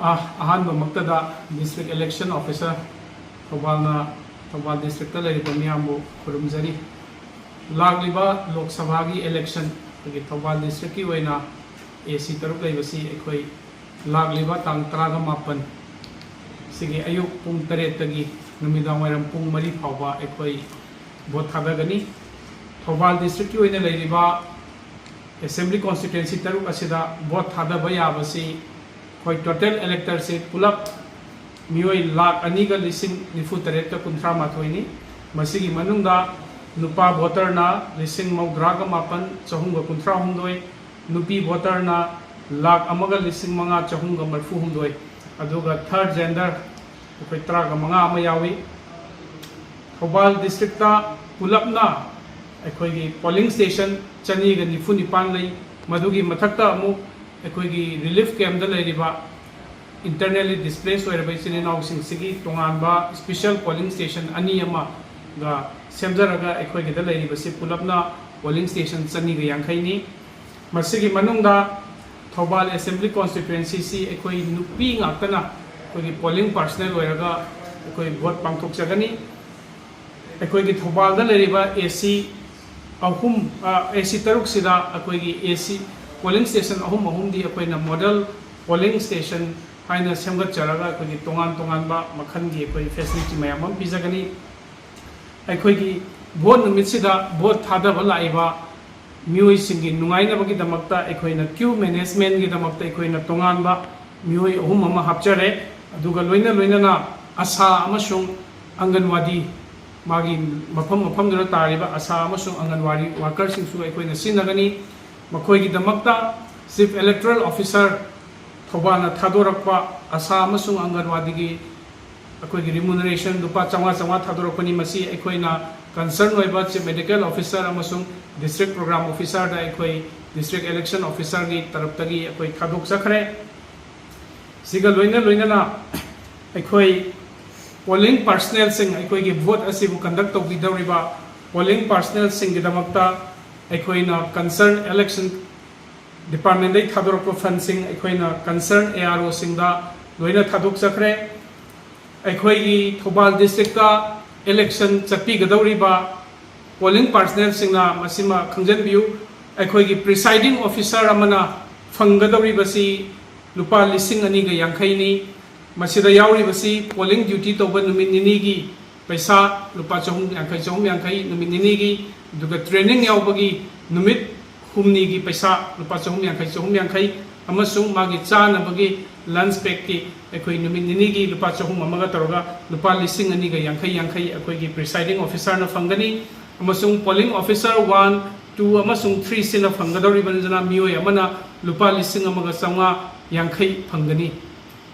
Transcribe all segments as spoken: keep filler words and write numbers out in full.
ꯑꯍꯥꯟꯕꯃꯛꯇꯗ District Election Officer ꯊꯧꯕꯥꯜꯅ Thoubal districtꯇ ꯂꯩꯔꯤꯕ ꯃꯤꯌꯥꯝꯕꯨ ꯈꯨꯔꯨꯝꯖꯔꯤ꯫ ꯂꯥꯛꯂꯤꯕ ꯂꯣꯛ ꯁꯚꯥꯒꯤ election ꯑꯩꯈꯣꯏꯒꯤ ꯊꯧꯕꯥꯜ districtꯀꯤ ꯑꯣꯏꯅ AC ꯇꯔꯨꯛ ꯂꯩꯕꯁꯤ ꯑꯩꯈꯣꯏ ꯂꯥꯛꯂꯤꯕ ꯇꯥꯡ ꯇꯔꯥꯒ ꯃꯥꯄꯟ ꯁꯤꯒꯤ ꯑꯌꯨꯛ ꯄꯨꯡ ꯇꯔꯦꯠꯇꯒꯤ ꯅꯨꯃꯤꯗꯥꯡ ꯋꯥꯏꯔꯝ ꯄꯨꯡ ꯃꯔꯤ ꯐꯥꯎꯕ ꯑꯩꯈꯣꯏ vote ꯊꯥꯗꯒꯅꯤ꯫ ꯊꯧꯕꯥꯜ districtꯀꯤ ꯑꯣꯏꯅ ꯂꯩꯔꯤꯕ Assembly Constituency ꯇꯔꯨꯛ ꯑꯁꯤꯗ vote ꯊꯥꯗꯕ ꯌꯥꯕꯁꯤ ꯑꯩꯈꯣꯏ total electorꯁꯤ ꯄꯨꯂꯞ ꯃꯤꯑꯣꯏ ꯂꯥꯈ ꯑꯅꯤꯒ ꯂꯤꯁꯤꯡ ꯅꯤꯐꯨ ꯇꯔꯦꯠꯀ ꯀꯨꯟꯊ꯭ꯔꯥ ꯃꯥꯊꯣꯏꯅꯤ꯫ ꯃꯁꯤꯒꯤ ꯃꯅꯨꯡꯗ ꯅꯨꯄꯥ voterꯅ ꯂꯤꯁꯤꯡ ꯃꯧꯗ꯭ꯔꯥꯒ ꯃꯥꯄꯟ ꯆꯍꯨꯝꯒ ꯀꯨꯟꯊ꯭ꯔꯥ ꯍꯨꯝꯗꯣꯏ, ꯅꯨꯄꯤ voterꯅ ꯂꯥꯈ ꯑꯃꯒ ꯂꯤꯁꯤꯡ ꯃꯉꯥ ꯆꯍꯨꯝꯒ ꯃꯔꯤꯐꯨ ꯍꯨꯝꯗꯣꯏ, ꯑꯗꯨꯒ third gender ꯑꯩꯈꯣꯏ ꯇꯔꯥꯒ ꯃꯉꯥ ꯑꯃ ꯌꯥꯎꯏ꯫ ꯊꯧꯕꯥꯜ districtꯇ ꯄꯨꯂꯞꯅ ꯑꯩꯈꯣꯏꯒꯤ polling station ꯆꯅꯤꯒ ꯅꯤꯐꯨ ꯅꯤꯄꯥꯟ ꯂꯩ꯫ ꯃꯗꯨꯒꯤ ꯃꯊꯛꯇ ꯑꯃꯨꯛ ꯑꯩꯈꯣꯏꯒꯤ relief campꯇ ꯂꯩꯔꯤꯕ internally displaced ꯑꯣꯏꯔꯕ ꯏꯆꯤꯜ ꯏꯅꯥꯎꯁꯤꯡꯁꯤꯒꯤ ꯇꯣꯉꯥꯟꯕ special polling station ꯑꯅꯤ ꯑꯃꯒ ꯁꯦꯝꯖꯔꯒ ꯑꯩꯈꯣꯏꯒꯤꯗ ꯂꯩꯔꯤꯕꯁꯤ ꯄꯨꯂꯞꯅ polling station ꯆꯅꯤꯒ ꯌꯥꯡꯈꯩꯅꯤ꯫ ꯃꯁꯤꯒꯤ ꯃꯅꯨꯡꯗ ꯊꯧꯕꯥꯜ Assembly Constituencyꯁꯤ ꯑꯩꯈꯣꯏ ꯅꯨꯄꯤ ꯉꯥꯛꯇꯅ ꯑꯩꯈꯣꯏꯒꯤ polling personnel ꯑꯣꯏꯔꯒ ꯑꯩꯈꯣꯏ vote ꯄꯥꯡꯊꯣꯛꯆꯒꯅꯤ꯫ ꯑꯩꯈꯣꯏꯒꯤ ꯊꯧꯕꯥꯜꯗ ꯂꯩꯔꯤꯕ AC ꯑꯍꯨꯝ, AC ꯇꯔꯨꯛꯁꯤꯗ ꯑꯩꯈꯣꯏꯒꯤ AC polling station ꯑꯍꯨꯝ ꯑꯍꯨꯝꯗꯤ ꯑꯩꯈꯣꯏꯅ model polling station ꯍꯥꯏꯅ ꯁꯦꯝꯒꯠꯆꯔꯒ ꯑꯩꯈꯣꯏꯒꯤ ꯇꯣꯉꯥꯟ ꯇꯣꯉꯥꯟꯕ ꯃꯈꯜꯒꯤ ꯑꯩꯈꯣꯏ facility ꯃꯌꯥꯝ ꯑꯃ ꯄꯤꯖꯒꯅꯤ꯫ ꯑꯩꯈꯣꯏꯒꯤ vote ꯅꯨꯃꯤꯠꯁꯤꯗ vote ꯊꯥꯗꯕ ꯂꯥꯛꯏꯕ ꯃꯤꯑꯣꯏꯁꯤꯡꯒꯤ ꯅꯨꯡꯉꯥꯏꯅꯕꯒꯤꯗꯃꯛꯇ ꯑꯩꯈꯣꯏꯅ queue managementꯒꯤꯗꯃꯛꯇ ꯑꯩꯈꯣꯏꯅ ꯇꯣꯉꯥꯟꯕ ꯃꯤꯑꯣꯏ ꯑꯍꯨꯝ ꯑꯃ ꯍꯥꯞꯆꯔꯦ꯫ ꯑꯗꯨꯒ ꯂꯣꯏꯅ ꯂꯣꯏꯅꯅ ASHA ꯑꯃꯁꯨꯡ ꯑꯪꯒꯟꯋꯥꯗꯤ ꯃꯥꯒꯤ ꯃꯐꯝ ꯃꯐꯝꯗꯨꯗ ꯇꯥꯔꯤꯕ ASHA ꯑꯃꯁꯨꯡ ꯑꯪꯒꯟꯋꯥꯗꯤ workerꯁꯤꯡꯁꯨ ꯑꯩꯈꯣꯏꯅ ꯁꯤꯖꯤꯟꯅꯒꯅꯤ꯫ ꯃꯈꯣꯏꯒꯤꯗꯃꯛꯇ Chief Electoral Officer ꯊꯧꯕꯥꯜꯅ ꯊꯥꯗꯣꯔꯛꯄ ASHA ꯑꯃꯁꯨꯡ ꯑꯪꯒꯟꯋꯥꯗꯤꯒꯤ ꯑꯩꯈꯣꯏꯒꯤ remuneration ꯂꯨꯄꯥ ꯆꯥꯝꯃꯉꯥ ꯆꯥꯝꯃꯉꯥ ꯊꯥꯗꯣꯔꯛꯄꯅꯤ꯫ ꯃꯁꯤ ꯑꯩꯈꯣꯏꯅ concern ꯑꯣꯏꯕ Chief Medical Officer ꯑꯃꯁꯨꯡ District Program Officerꯗ ꯑꯩꯈꯣꯏ District Election Officerꯒꯤ ꯇꯔꯞꯇꯒꯤ ꯑꯩꯈꯣꯏ ꯊꯥꯗꯣꯛꯆꯈ꯭ꯔꯦ꯫ ꯁꯤꯒ ꯂꯣꯏꯅ ꯂꯣꯏꯅꯅ ꯑꯩꯈꯣꯏ polling personnelꯁꯤꯡ, ꯑꯩꯈꯣꯏꯒꯤ vote ꯑꯁꯤꯕꯨ conduct ꯇꯧꯕꯤꯗꯧꯔꯤꯕ polling personnelꯁꯤꯡꯒꯤꯗꯃꯛꯇ ꯑꯩꯈꯣꯏꯅ concern election ꯗꯤꯄꯥꯔꯠꯃꯦꯟꯗꯩ ꯊꯥꯗꯣꯔꯛꯄ ꯐꯟꯁꯤꯡ ꯑꯩꯈꯣꯏꯅ ꯀꯟꯁꯔꯟ ꯑꯦ ꯑꯥꯔ ꯑꯣꯁꯤꯡꯗ ꯂꯣꯏꯅ ꯊꯥꯗꯣꯛꯆꯈ꯭ꯔꯦ꯫ ꯑꯩꯈꯣꯏꯒꯤ ꯊꯧꯕꯥꯜ ꯗꯤꯁꯇ꯭ꯔꯤꯛꯇ ꯏꯂꯦꯛꯁꯟ ꯆꯠꯄꯤꯒꯗꯧꯔꯤꯕ ꯄꯣꯂꯤꯡ ꯄꯥꯔꯁꯅꯦꯜꯁꯤꯡꯅ ꯃꯁꯤꯃ ꯈꯪꯖꯟꯕꯤꯌꯨ꯫ ꯑꯩꯈꯣꯏꯒꯤ ꯄ꯭ꯔꯤꯁꯥꯏꯗꯤꯡ ꯑꯣꯐꯤꯁꯥꯔ ꯑꯃꯅ ꯐꯪꯒꯗꯧꯔꯤꯕꯁꯤ ꯂꯨꯄꯥ ꯂꯤꯁꯤꯡ ꯑꯅꯤꯒ ꯌꯥꯡꯈꯩꯅꯤ꯫ ꯃꯁꯤꯗ ꯌꯥꯎꯔꯤꯕꯁꯤ ꯄꯣꯂꯤꯡ ꯗ꯭ꯌꯨꯇꯤ ꯇꯧꯕ ꯅꯨꯃꯤꯠ ꯅꯤꯅꯤꯒꯤ ꯄꯩꯁꯥ ꯂꯨꯄꯥ ꯆꯍꯨꯝ ꯌꯥꯡꯈꯩ, ꯆꯍꯨꯝ ꯌꯥꯡꯈꯩ ꯅꯨꯃꯤꯠ ꯅꯤꯅꯤꯒꯤ, ꯑꯗꯨꯒ ꯇ꯭ꯔꯦꯅꯤꯡ ꯌꯥꯎꯕꯒꯤ ꯅꯨꯃꯤꯠ ꯍꯨꯝꯅꯤꯒꯤ ꯄꯩꯁꯥ ꯂꯨꯄꯥ ꯆꯍꯨꯝ ꯌꯥꯡꯈꯩ, ꯆꯍꯨꯝ ꯌꯥꯡꯈꯩ, ꯑꯃꯁꯨꯡ ꯃꯥꯒꯤ ꯆꯥꯅꯕꯒꯤ ꯂꯟꯆ ꯕ꯭ꯔꯦꯛꯀꯤ ꯑꯩꯈꯣꯏ ꯅꯨꯃꯤꯠ ꯅꯤꯅꯤꯒꯤ ꯂꯨꯄꯥ ꯆꯍꯨꯝ ꯑꯃꯒ ꯇꯧꯔꯒ ꯂꯨꯄꯥ ꯂꯤꯁꯤꯡ ꯑꯅꯤꯒ ꯌꯥꯡꯈꯩ ꯌꯥꯡꯈꯩ ꯑꯩꯈꯣꯏꯒꯤ ꯄ꯭ꯔꯤꯁꯥꯏꯗꯤꯡ ꯑꯣꯐꯤꯁꯥꯔꯅ ꯐꯪꯒꯅꯤ꯫ ꯑꯃꯁꯨꯡ ꯄꯣꯂꯤꯡ ꯑꯣꯐꯤꯁꯥꯔ ꯋꯥꯟ, ꯇꯨ ꯑꯃꯁꯨꯡ ꯊ꯭ꯔꯤꯁꯤꯅ ꯐꯪꯒꯗꯧꯔꯤꯕꯅꯤꯅ ꯃꯤꯑꯣꯏ ꯑꯃꯅ ꯂꯨꯄꯥ ꯂꯤꯁꯤꯡ ꯑꯃꯒ ꯆꯥꯝꯃꯉꯥ ꯌꯥꯡꯈꯩ ꯐꯪꯒꯅꯤ꯫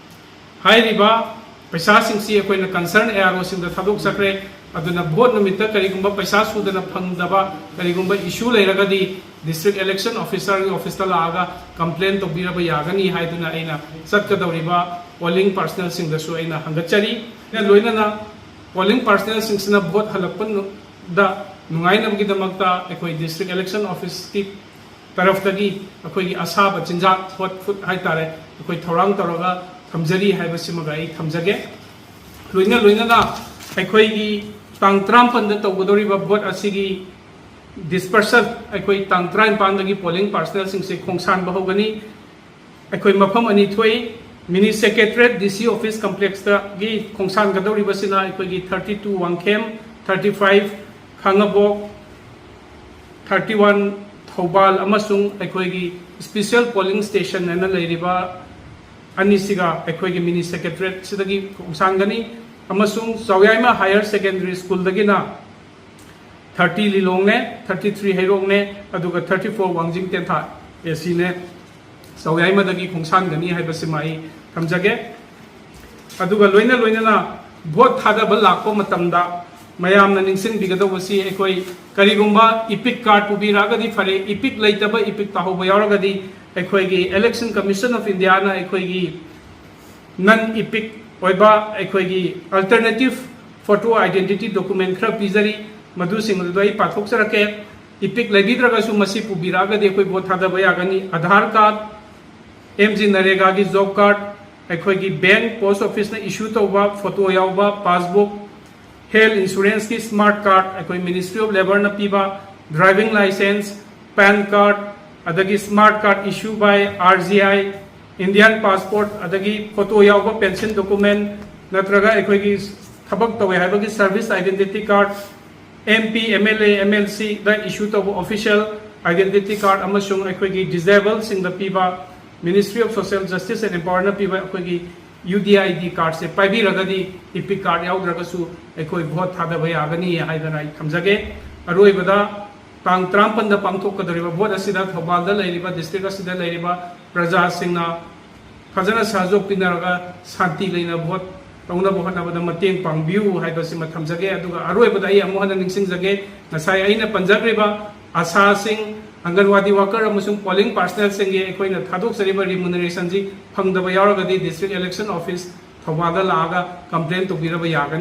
ꯍꯥꯏꯔꯤꯕ ꯄꯩꯁꯥꯁꯤꯡꯁꯤ ꯑꯩꯈꯣꯏꯅ ꯀꯟꯁꯔꯟ ꯑꯦ ꯑꯥꯔ ꯑꯣꯁꯤꯡꯗ ꯊꯥꯗꯣꯛꯆꯈ꯭ꯔꯦ꯫ ꯑꯗꯨꯅ ꯚꯣꯠ ꯅꯨꯃꯤꯠꯇ ꯀꯔꯤꯒꯨꯝꯕ ꯄꯩꯁꯥ ꯁꯨꯗꯅ ꯐꯪꯗꯕ ꯀꯔꯤꯒꯨꯝꯕ ꯏꯁꯨ ꯂꯩꯔꯒꯗꯤ ꯗꯤꯁꯇ꯭ꯔꯤꯛ ꯏꯂꯦꯛꯁꯟ ꯑꯣꯐꯤꯁꯥꯔꯒꯤ ꯑꯣꯐꯤꯁꯇ ꯂꯥꯛꯑꯒ ꯀꯝꯄ꯭ꯂꯦꯟ ꯇꯧꯕꯤꯔꯕ ꯌꯥꯒꯅꯤ ꯍꯥꯏꯗꯨꯅ ꯑꯩꯅ ꯆꯠꯀꯗꯧꯔꯤꯕ ꯄꯣꯂꯤꯡ ꯄꯥꯔꯁꯅꯦꯜꯁꯤꯡꯗꯁꯨ ꯑꯩꯅ ꯍꯪꯒꯠꯆꯔꯤ꯫ ꯂꯣꯏꯅꯅ ꯄꯣꯂꯤꯡ ꯄꯥꯔꯁꯅꯦꯜꯁꯤꯡꯁꯤꯅ ꯚꯣꯠ ꯍꯜꯂꯛꯄꯗ ꯅꯨꯡꯉꯥꯏꯅꯕꯒꯤꯗꯃꯛꯇ ꯑꯩꯈꯣꯏ ꯗꯤꯁꯇ꯭ꯔꯤꯛ ꯏꯂꯦꯛꯁꯟ ꯑꯣꯐꯤꯁꯀꯤ ꯇꯔꯐꯇꯒꯤ ꯑꯩꯈꯣꯏꯒꯤ ꯑꯁꯥꯕ ꯆꯤꯟꯖꯥꯛ, ꯍꯣꯠ ꯐꯨꯗ ꯍꯥꯏꯇꯥꯔꯦ, ꯑꯩꯈꯣꯏ ꯊꯧꯔꯥꯡ ꯇꯧꯔꯒ ꯊꯝꯖꯔꯤ ꯍꯥꯏꯕꯁꯤꯃꯒ ꯑꯩ ꯊꯝꯖꯒꯦ꯫ ꯂꯣꯏꯅ ꯂꯣꯏꯅꯅ ꯑꯩꯈꯣꯏꯒꯤ ꯇꯥꯡ ꯇꯔꯥꯃꯥꯄꯟꯗ ꯇꯧꯒꯗꯧꯔꯤꯕ ꯚꯣꯠ ꯑꯁꯤꯒꯤ ꯗꯤꯁꯄꯔꯁꯜ ꯑꯩꯈꯣꯏ ꯇꯥꯡ ꯇꯔꯥꯅꯤꯄꯥꯟꯗꯒꯤ ꯄꯣꯂꯤꯡ ꯄꯥꯔꯁꯅꯦꯜꯁꯤꯡꯁꯦ ꯈꯣꯡꯁꯥꯟꯕ ꯍꯧꯒꯅꯤ꯫ ꯑꯩꯈꯣꯏ ꯃꯐꯝ ꯑꯅꯤ ꯊꯣꯛꯏ꯫ ꯃꯤꯅꯤ ꯁꯦꯀ꯭ꯔꯦꯇꯔꯦꯠ ꯗꯤ ꯁꯤ ꯑꯣꯐꯤꯁ ꯀꯝꯄ꯭ꯂꯦꯛꯁꯇꯒꯤ ꯈꯣꯡꯁꯥꯟꯒꯗꯧꯔꯤꯕꯁꯤꯅ ꯑꯩꯈꯣꯏꯒꯤ thirty two Wangkhem, thirty five Khangabok, thirty one Thoubal ꯑꯃꯁꯨꯡ ꯑꯩꯈꯣꯏꯒꯤ ꯁ꯭ꯄꯤꯁꯦꯜ ꯄꯣꯂꯤꯡ ꯁ꯭ꯇꯦꯁꯟ ꯍꯥꯏꯅ ꯂꯩꯔꯤꯕ ꯑꯅꯤꯁꯤꯒ ꯑꯩꯈꯣꯏꯒꯤ ꯃꯤꯅꯤ ꯁꯦꯀ꯭ꯔꯦꯇꯔꯦꯠꯁꯤꯗꯒꯤ ꯈꯣꯡꯁꯥꯟꯒꯅꯤ꯫ ꯑꯃꯁꯨꯡ ꯆꯥꯎꯌꯥꯏꯃ ꯍꯥꯌꯔ ꯁꯦꯀꯦꯟꯗꯔꯤ ꯁ꯭ꯀꯨꯜꯗꯒꯤꯅ ꯊꯥꯔꯇꯤ ꯂꯤꯂꯣꯡꯅꯦ, ꯊꯥꯔꯇꯤ ꯊ꯭ꯔꯤ ꯍꯩꯔꯣꯛꯅꯦ, ꯑꯗꯨꯒ ꯊꯥꯔꯇꯤ ꯐꯣꯔ ꯋꯥꯡꯖꯤꯡ ꯇꯦꯟꯊꯥ ꯑꯦ ꯁꯤꯅꯦ꯫ ꯆꯥꯎꯌꯥꯏꯃꯗꯒꯤ ꯈꯣꯡꯁꯥꯟꯒꯅꯤ ꯍꯥꯏꯕꯁꯤꯃ ꯑꯩ ꯊꯝꯖꯒꯦ꯫ ꯑꯗꯨꯒ ꯂꯣꯏꯅ ꯂꯣꯏꯅꯅ ꯚꯣꯠ ꯊꯥꯗꯕ ꯂꯥꯛꯄ ꯃꯇꯝꯗ ꯃꯌꯥꯝꯅ ꯅꯤꯡꯁꯤꯡꯕꯤꯒꯗꯧꯕꯁꯤ, ꯑꯩꯈꯣꯏ ꯀꯔꯤꯒꯨꯝꯕ ꯏꯄꯤꯛ ꯀꯥꯔꯗ ꯄꯨꯕꯤꯔꯛꯑꯒꯗꯤ ꯐꯔꯦ, ꯏꯄꯤꯛ ꯂꯩꯇꯕ, ꯏꯄꯤꯛ ꯇꯥꯍꯧꯕ ꯌꯥꯎꯔꯒꯗꯤ ꯑꯩꯈꯣꯏꯒꯤ Election Commission of India ꯅ ꯑꯩꯈꯣꯏꯒꯤ ꯅꯟ ꯏꯄꯤꯛ ꯑꯣꯏꯕ ꯑꯩꯈꯣꯏꯒꯤ alternative photo identity document ꯈꯔ ꯄꯤꯖꯔꯤ, ꯃꯗꯨꯁꯤꯡ ꯑꯗꯨ ꯑꯩ ꯄꯥꯊꯣꯛꯆꯔꯛꯀꯦ꯫ ꯏꯄꯤꯛ ꯂꯩꯕꯤꯗ꯭ꯔꯒꯁꯨ ꯃꯁꯤ ꯄꯨꯕꯤꯔꯛꯑꯒꯗꯤ ꯑꯩꯈꯣꯏ ꯚꯣꯠ ꯊꯥꯗꯕ ꯌꯥꯒꯅꯤ꯫ ꯑꯥꯙꯥꯔ ꯀꯥꯔꯗ, ꯑꯦꯝ ꯖꯤ ꯅꯔꯦꯒꯥꯒꯤ ꯖꯣꯕ ꯀꯥꯔꯗ, ꯑꯩꯈꯣꯏꯒꯤ ꯕꯦꯡꯛ, ꯄꯣꯁ ꯑꯣꯐꯤꯁꯅ ꯏꯁꯨ ꯇꯧꯕ ꯐꯣꯇꯣ ꯌꯥꯎꯕ ꯄꯥꯁꯕꯨꯛ, ꯍꯦꯜꯊ ꯏꯟꯁꯨꯔꯦꯟꯁꯀꯤ ꯁ꯭ꯃꯥꯔꯠ ꯀꯥꯔꯗ, ꯑꯩꯈꯣꯏ ꯃꯤꯅꯤꯁꯇ꯭ꯔꯤ ꯑꯣꯐ ꯂꯦꯕꯔꯅ ꯄꯤꯕ ꯗ꯭ꯔꯥꯏꯚꯤꯡ ꯂꯥꯏꯁꯦꯟꯁ, ꯄꯦꯟ ꯀꯥꯔꯗ, ꯑꯗꯒꯤ ꯁ꯭ꯃꯥꯔꯠ ꯀꯥꯔꯗ ꯏꯁꯨ by R G I, Indian passport, ꯑꯗꯒꯤ ꯐꯣꯇꯣ ꯌꯥꯎꯕ ꯄꯦꯟꯁꯤꯟ ꯗꯣꯀꯨꯃꯦꯟ, ꯅꯠꯇ꯭ꯔꯒ ꯑꯩꯈꯣꯏꯒꯤ ꯊꯕꯛ ꯇꯧꯋꯦ ꯍꯥꯏꯕꯒꯤ service identity card, M P, M L A, M L ꯁꯤꯗ ꯏꯁꯨ ꯇꯧꯕ ꯑꯣꯐꯤꯁꯤꯌꯦꯜ ꯑꯥꯏꯗꯦꯟꯇꯤꯇꯤ ꯀꯥꯔꯗ ꯑꯃꯁꯨꯡ ꯑꯩꯈꯣꯏꯒꯤ ꯗꯤꯁꯑꯦꯕꯜꯁꯤꯡꯗ ꯄꯤꯕ Ministry of Social Justice and Empowerment ꯄꯤꯕ ꯑꯩꯈꯣꯏꯒꯤ U D I D ꯀꯥꯔꯗꯁꯦ ꯄꯥꯏꯕꯤꯔꯒꯗꯤ, epic card ꯌꯥꯎꯗ꯭ꯔꯒꯁꯨ ꯑꯩꯈꯣꯏ ꯚꯣꯠ ꯊꯥꯗꯕ ꯌꯥꯒꯅꯤ ꯍꯥꯏꯗꯅ ꯑꯩ ꯊꯝꯖꯒꯦ꯫ ꯑꯔꯣꯏꯕꯗ, ꯇꯥꯡ ꯇꯔꯥꯃꯥꯄꯟꯗ ꯄꯥꯡꯊꯣꯛꯀꯗꯧꯔꯤꯕ ꯚꯣꯠ ꯑꯁꯤꯗ ꯊꯧꯕꯥꯜꯗ ꯂꯩꯔꯤꯕ, ꯗꯤꯁꯇ꯭ꯔꯤꯛ ꯑꯁꯤꯗ ꯂꯩꯔꯤꯕ ꯄ꯭ꯔꯖꯥꯁꯤꯡꯅ ꯐꯖꯅ ꯁꯍꯖꯣꯛ ꯄꯤꯅꯔꯒ ꯁꯥꯟꯇꯤ ꯂꯩꯅ ꯚꯣꯠ ꯂꯧꯅꯕ ꯍꯣꯠꯅꯕꯗ ꯃꯇꯦꯡ ꯄꯥꯡꯕꯤꯌꯨ ꯍꯥꯏꯕꯁꯤꯃ ꯊꯝꯖꯒꯦ꯫ ꯑꯗꯨꯒ ꯑꯔꯣꯏꯕꯗ ꯑꯩ ꯑꯃꯨꯛ ꯍꯟꯅ ꯅꯤꯡꯁꯤꯡꯖꯒꯦ, ꯉꯁꯥꯏ ꯑꯩꯅ ꯄꯟꯖꯈ꯭ꯔꯤꯕ ꯑꯁꯥꯁꯤꯡ, ꯑꯪꯒꯟꯋꯥꯗꯤ ꯋꯥꯀꯔ ꯑꯃꯁꯨꯡ ꯄꯣꯂꯤꯡ ꯄꯥꯔꯁꯅꯦꯜꯁꯤꯡꯒꯤ ꯑꯩꯈꯣꯏꯅ ꯊꯥꯗꯣꯛꯆꯔꯤꯕ ꯔꯤꯃꯨꯅꯔꯦꯁꯟꯁꯤ ꯐꯪꯗꯕ ꯌꯥꯎꯔꯒꯗꯤ ꯗꯤꯁꯇ꯭ꯔꯤꯛ ꯏꯂꯦꯛꯁꯟ ꯑꯣꯐꯤꯁ ꯊꯧꯕꯥꯜꯗ ꯂꯥꯛꯑꯒ ꯀꯝꯄ꯭ꯂꯦꯟ ꯇꯧꯕꯤꯔꯕ ꯌꯥꯒꯅꯤ꯫